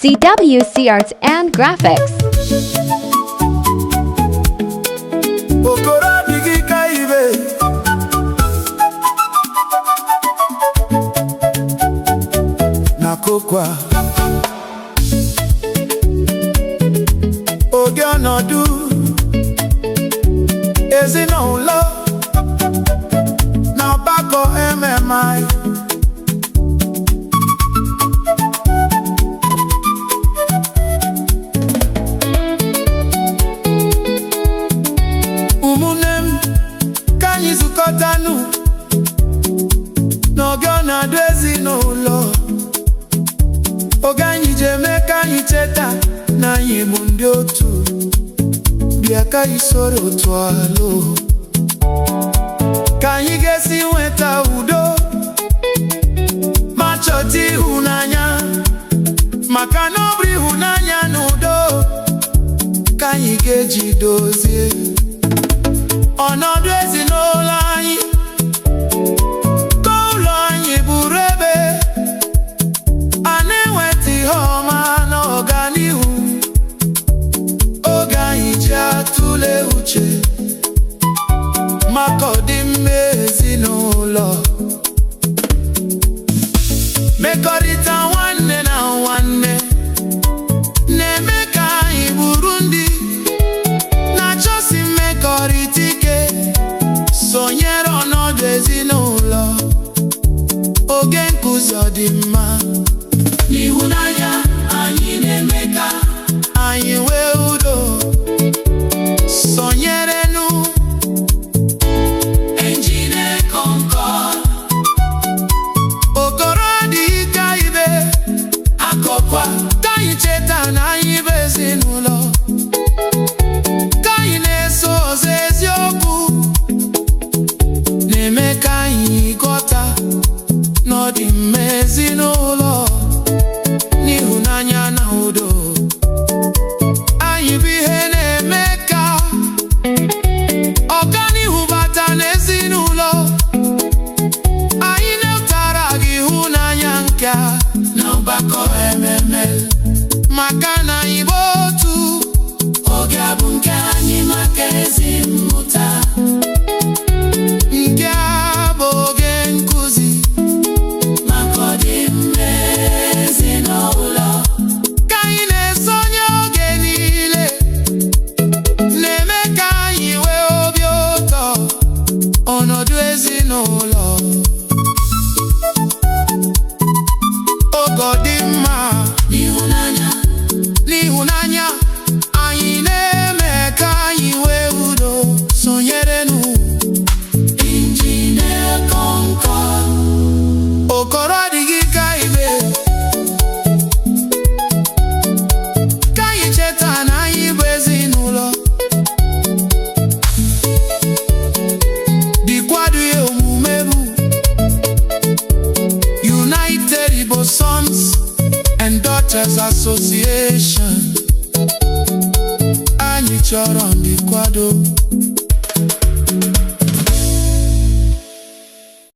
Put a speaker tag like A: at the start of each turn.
A: CWC Arts and Graphics.
B: Okoro adịghị ka ibe. N'akụkụ a, oge ọnọdụ ezinụlọ na ọgbakọ MMI. Ụmụnne m, ka anyị zukọtanụ n'oge ọnọdụ ezinụlọ, oge anyị ji eme ka anyị cheta na anyị bụ ndị otu. Bịa ka anyị soro otu alụ ka anyị ga-esi nweta udo ma chọta ịhụnanya, maka na ọ bụ ịhụnanya na udo ka anyị ga-eji dozie ọnọdụ ezinụlọ anyị, ka ụlọ anyị bụrụ ebe a na-enweta ihe ọma na ọganihu. Oge anyị ji atụle uche maka ọdịmma ezinụlọ, mekọrịta nwanne na nwanne na-eme ka anyị bụrụ ndị na-achọsi mmekọrịta ike. Sonyere ọnọdụ ezinụlọ, oge nkụzi ọdịmma n'ịhụnanya anyị na-eme ka anyị nwee udo. Sonyerenu Engineer Concord. Okoro adịghị ka ibe. Akọkwa ka anyị cheta na anyị bụ ezinụlọ, ka anyị na-eso ọzọ eziokwu na-eme ka anyị ghọta n'ọdịmma ezinụlọ n'ịhụnanya na udo. Anyị bụ ihe na-eme ka ọganihu bata n'ezinụlọ. Anyị na-etara gị ịhụnanya nke a na ọgbakọ MML, maka na anyị bụ otu. Oge a bụ nke anyị maka ezi mmụta. Nke a bụ oge nkụzi maka ọdịmma ezinụlọ, ka anyị na-esonye oge niile na-eme ka anyị nwee obi ụtọ. Ọnọdụ ezinụlọ, oge ọdịmma n'ịhụnanya, n'ịhụnanya anyị na-eme ka anyị nwee udo. Sonyerenu Engineer Concord. Okoro adịghị ka ibe. Ka anyị cheta na anyị bụ ezinụlọ. Dịkwado ihe omume bụ United Igbo Sons and Daughters Association. Anyị chọrọ ndị kwado.